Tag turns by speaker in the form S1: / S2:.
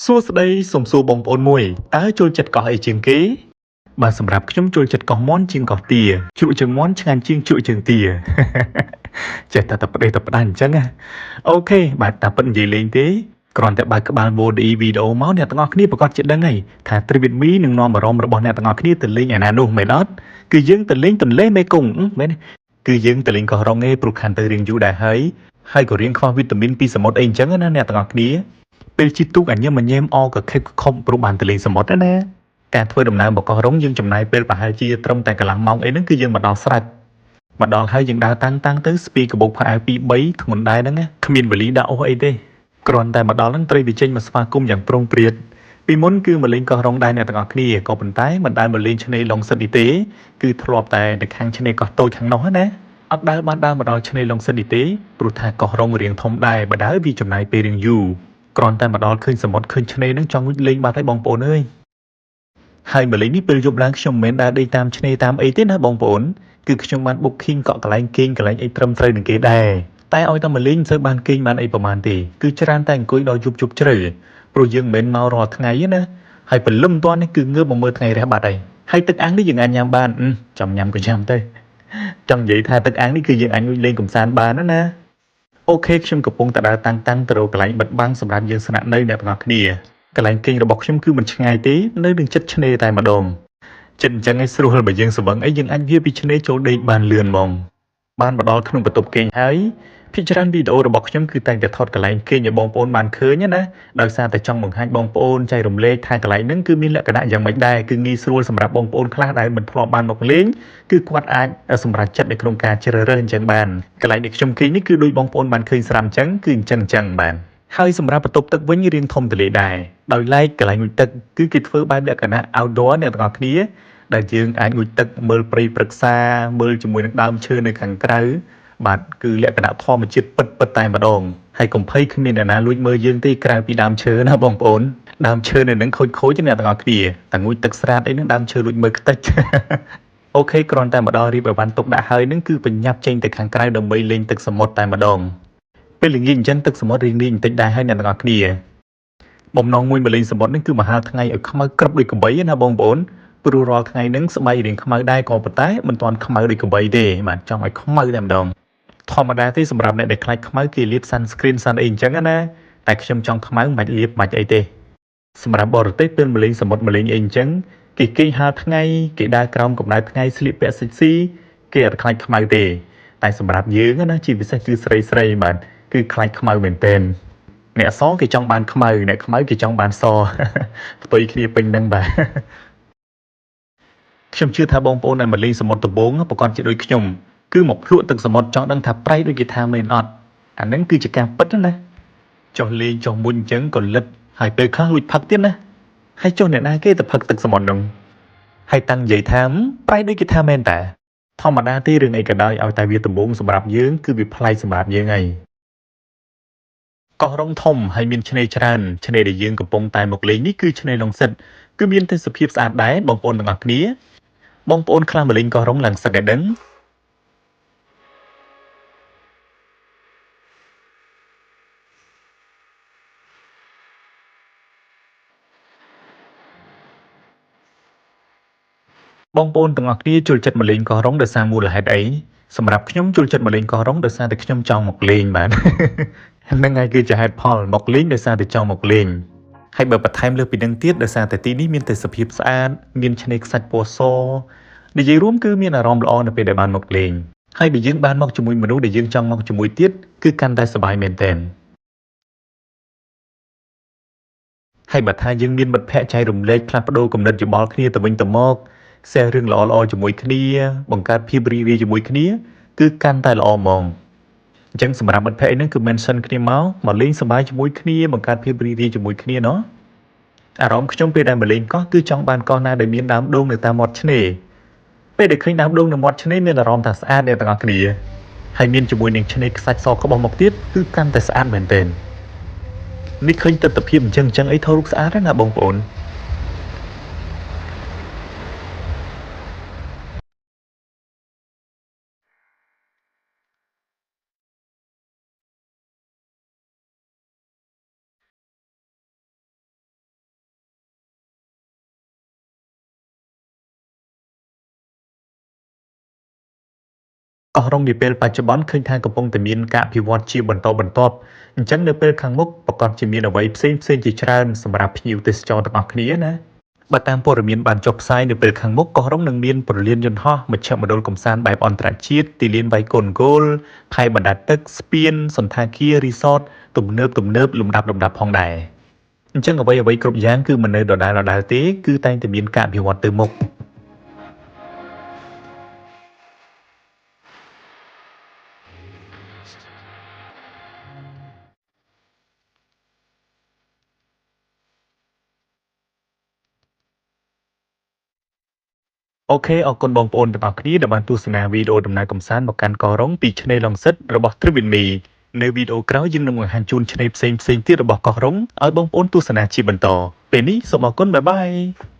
S1: សួស្តីសូមសួរបងប្អូនមួយតើចូលចិត្តកោះអីជាងគេបាទសម្រាប់ខ្ញុំចូលចិត្តកោះមាន់ជាងកោះទាជ្រក់ជើងមាន់ឆ្ងាញ់ជាងជ្រក់ជើងទា ចេះតែតែប្តេសតែផ្ដាស់អញ្ចឹងណាOK បាទតាពិតនិយាយលេងទេគ្រាន់តែបើកក្បាល body វីដេអូមកអ្នកទាំងអស់គ្នាប្រកាសជាដឹងហើយថា Trip with me នឹងនាំអារម្មណ៍របស់អ្នកទាំងអស់គ្នាទៅលេងឯណានោះមែនអត់គឺយើងទៅលេងទន្លេមេគង្គមែនទេគឺយើងទៅលេងកោះរ៉ុងឯងព្រោះខានទៅរៀងយូរដែរហើយហើយក៏រៀងខ្វះវីតាមីនពីសមុទ្រអីអញ្ចឹងណាអ្នកទាំងអស់គ្នា ពេលជិះទូកអញញឹមអញែមអក៏ខិបខំព្រោះបានទៅលេងសមុទ្រណាការធ្វើដំណើរមកកោះរ៉ុងយើងចំណាយពេលប្រហែលជាត្រឹមតែកន្លះម៉ោងអីហ្នឹងគឺយើងមកដល់ស្រេចមកដល់ហើយយើងដើរតាំងតាំងទៅស្ពីកាបូបខោអាវ2 3ធ្ងន់ដែរហ្នឹងណាគ្មានវេលីដាក់អូសអីទេគ្រាន់តែមកដល់ហ្នឹងត្រីវាចេញមកស្វាគមន៍យ៉ាងប្រុងព្រាតពីមុនគឺមកលេងកោះរ៉ុងដែរអ្នកទាំងអស់គ្នាក៏ប៉ុន្តែមិនដែលមកលេងឆ្នេរឡុងសិតនេះទេគឺធ្លាប់តែនៅខាងឆ្នេរកោះតូចខាងនោះណាអត់ដែលបានដើរមកដល់ឆ្នេរឡុងសិតនេះទេព្រោះថាកោះរ៉ុងរៀងធំដែរបើដើរវាចំណាយពេលរៀងយូរ គ្រាន់តែមកដល់ឃើញសមុទ្រឃើញឆ្នេរហ្នឹងចង់លេងបាត់ហើយបងប្អូនអើយហើយមកលេងនេះពេលយប់ឡើងខ្ញុំមិនមែនដើរដេកតាមឆ្នេរតាមអីទេណាបងប្អូនគឺខ្ញុំបាន booking កក់កន្លែងគេងកន្លែងអីត្រឹមត្រូវនឹងគេដែរតែឲ្យតែមកលេងមិនសូវបានគេងបានអីប្រហែលទេគឺច្រើនតែអង្គុយដល់យប់ជប់ជ្រៅព្រោះយើងមិនមែនមករាល់ថ្ងៃទេណាហើយព្រលឹមតនេះគឺងើបមកមើលថ្ងៃរះបាត់ហើយហើយទឹកអាំងនេះយើងអាចញ៉ាំបានចាំញ៉ាំក៏ញ៉ាំទៅចង់និយាយថាទឹកអាំងនេះគឺយើងអាចលេងកម្សាន្តបានណា OK ខ្ញុំកំពុងតែដើរតាំងតាំងទៅរកកន្លែងបិទបាំងសម្រាប់យើងស្នាក់នៅអ្នកទាំងអស់គ្នាកន្លែងគេងរបស់ខ្ញុំគឺមិនឆ្ងាយទេនៅនឹងចិត្តឆ្នេរតែម្ដងចិត្តអញ្ចឹងឯងស្រួលបើយើងស្វឹងអីយើងអាចវាពីឆ្នេរចូលដេកបានលឿនហ្មងបានមកដល់ក្នុងបន្ទប់គេងហើយភាគច្រើនវីដេអូរបស់ខ្ញុំគឺតែងតែថតកន្លែងគេងឲ្យបងប្អូនបានឃើញណាដោយសារតែចង់បង្ហាញបងប្អូនចែករំលែកថាកន្លែងហ្នឹងគឺមានលក្ខណៈយ៉ាងម៉េចដែរគឺងាយស្រួលសម្រាប់បងប្អូនខ្លះដែលមិនធ្លាប់បានមកលេងគឺគាត់អាចសម្រេចចិត្តនៅក្នុងការជ្រើសរើសអញ្ចឹងបានកន្លែងដែលខ្ញុំគេងនេះគឺដូចបងប្អូនបានឃើញស្រាប់អញ្ចឹងគឺអញ្ចឹងអញ្ចឹងបានហើយសម្រាប់បន្ទប់ទឹកវិញរៀងធំទូលាយដែរដោយឡែកកន្លែងងូតទឹកគឺគេធ្វើបែបលក្ខណៈ outdoor អ្នកទាំងអស់គ្នាដែលយើងអាចងូតទឹកមើលព្រៃព្រឹក្សាមើលជាមួយនឹងដើមឈើនៅខាងក្រៅបាទគឺលក្ខណៈធម្មជាតិពិតពិតតែម្ដងហើយកុំភ័យគ្មានអ្នកណាលួចមើលយើងទេក្រៅពីដើមឈើណាបងប្អូនដើមឈើនៅនឹងខូចខូចអ្នកទាំងអស់គ្នាតែងូតទឹកស្រាតអីហ្នឹងដើមឈើលួចមើលខ្ទេច OK គ្រាន់តែមកដល់រៀបឲ្យបានទុកដាក់ហើយនឹងគឺបញ្ញាប់ចេញទៅខាងក្រៅដើម្បីលេងទឹកសមុទ្រតែម្ដងពេលល្ងាចអញ្ចឹងទឹកសមុទ្ររៀងលាយបន្តិចដែរហើយអ្នកទាំងអស់គ្នាបំណងមួយមកលេងសមុទ្រនេះគឺមហាថ្ងៃឲ្យខ្មៅក្រឹបដូចក្របីណាបងប្អូនព្រោះរាល់ថ្ងៃហ្នឹងស្បែករៀងខ្មៅដែរក៏ប៉ុន្តែមិនទាន់ខ្មៅដូចក្របីទេបាទចង់ឲ្យខ្មៅតែម្ដងធម្មតាទេសម្រាប់អ្នកដែលខ្លាចខ្មៅគេលាប sunscreen សាន់អីអញ្ចឹងណាតែខ្ញុំចង់ខ្មៅមិនបាច់លាបមិនបាច់អីទេសម្រាប់បរទេសពេលមកលេងសមុទ្រមកលេងអីអញ្ចឹងគេគេងហាលថ្ងៃគេដើរក្រោមកម្ដៅថ្ងៃស្លៀកពាក់សិចស៊ីគេអត់ខ្លាចខ្មៅទេតែសម្រាប់យើងណាជាពិសេសគឺស្រីស្រីបាទគឺខ្លាចខ្មៅមែនទែនអ្នកសគេចង់បានខ្មៅអ្នកខ្មៅគេចង់បានសផ្ទុយគ្នាពេញហ្នឹងបាទខ្ញុំជឿថាបងប្អូនដែលមកលេងសមុទ្រដំបូងប្រកាសជាដូចខ្ញុំគឺមកភ្លក់ទឹកសមុទ្រចង់ដឹងថាប្រៃដូចគេថាមែនអត់អាហ្នឹងគឺជាការពិតណាចុះលេងចុះមុនអញ្ចឹងក៏លិតហើយពេលខ្លះលួចផឹកទៀតណាហើយចុះអ្នកណាគេទៅផឹកទឹកសមុទ្រនោះហើយតាំងនិយាយថាប្រៃដូចគេថាមែនតាធម្មតាទេរឿងអីក៏ដោយឲ្យតែវាដំបូងសម្រាប់យើងគឺវាប្លែកសម្រាប់យើងហើយកោះរ៉ុងធំហើយមានឆ្នេរច្រើនឆ្នេរដែលយើងកំពុងតែមកលេងនេះគឺឆ្នេរឡុងសិតគឺមានទេសភាពស្អាតដែរបងប្អូនទាំងអស់គ្នាបងប្អូនខ្លះមកលេងកោះរ៉ុងឡើងសឹកឲ្យដឹងបងប្អូនទាំងអស់គ្នាចូលចិត្តមកលេងកោះរ៉ុងដោយសារមូលហេតុអីសម្រាប់ខ្ញុំចូលចិត្តមកលេងកោះរ៉ុងដោយសារតែខ្ញុំចង់មកលេងបាទហ្នឹងហើយគឺជាហេតុផលមកលេងដោយសារតែចង់មកលេងហើយបើបន្ថែមលើសពីនឹងទៀតដោយសារតែទីនេះមានទេសភាពស្អាតមានឆ្នេរខ្សាច់ពណ៌សនិយាយរួមគឺមានអារម្មណ៍ល្អនៅពេលដែលបានមកលេងហើយបើយើងបានមកជាមួយមនុស្សដែលយើងចង់មកជាមួយទៀតគឺកាន់តែសប្បាយមែនទែនហើយបើថាយើងមានមិត្តភ័ក្តិចែករំលែកផ្លាស់ប្ដូរគំនិតយោបល់គ្នាទៅវិញទៅមក share រឿងល្អៗជាមួយគ្នាបង្កើតភាពរីករាយជាមួយគ្នាគឺកាន់តែល្អហ្មងអញ្ចឹងសម្រាប់មិត្តភ័ក្តិហ្នឹងគឺ mention គ្នាមកមកលេងសប្បាយជាមួយគ្នាបង្កើតភាពរីករាយជាមួយគ្នាណោះអារម្មណ៍ខ្ញុំពេលដែលមកលេងកោះគឺចង់បានកោះណាដែលមានដើមដូងនៅតាមមាត់ឆ្នេរពេលដែលឃើញដើមដូងនៅមាត់ឆ្នេរមានអារម្មណ៍ថាស្អាតអ្នកទាំងអស់គ្នាហើយមានជាមួយនឹងឆ្នេរខ្សាច់សក្បុសមកទៀតគឺកាន់តែស្អាតមែនទែននេះឃើញទិដ្ឋភាពអញ្ចឹងអញ្ចឹងអីថតរូបស្អាតណាស់បងប្អូន កោះរ៉ុងនាពេលបច្ចុប្បន្នឃើញថាកំពុងតែមានការអភិវឌ្ឍជាបន្តបន្ទាប់អញ្ចឹងនៅពេលខាងមុខប្រាកដជាមានអ្វីផ្សេងៗជាច្រើនសម្រាប់ភ្ញៀវទេសចរទាំងអស់គ្នាណាបើតាមព័ត៌មានបានចុះផ្សាយនៅពេលខាងមុខកោះរ៉ុងនឹងមានព្រលានយន្តហោះមជ្ឈមណ្ឌលកម្សាន្តបែបអន្តរជាតិទីលានវាយកូនហ្គោលផែបណ្ដែតទឹកស្ពានសណ្ឋាគាររីសតទំនើបទំនើបលំដាប់លំដាប់ផងដែរអញ្ចឹងអ្វីអ្វីគ្រប់យ៉ាងគឺមិននៅដដែលដដែលទេគឺតែងតែមានការអភិវឌ្ឍទៅមុខ OK អរគុណបងប្អូនទាំងអស់គ្នាដែលបានទស្សនាវីដេអូដំណើរកម្សាន្តមកកាន់កោះរ៉ុងពីឆ្នេរឡង់សិតរបស់ Trip with me នៅវីដេអូក្រោយយើងនឹងបង្ហាញជូនឆ្នេរផ្សេងៗទៀតរបស់កោះរ៉ុងឲ្យបងប្អូនទស្សនាជាបន្តពេលនេះសូមអរគុណ bye bye.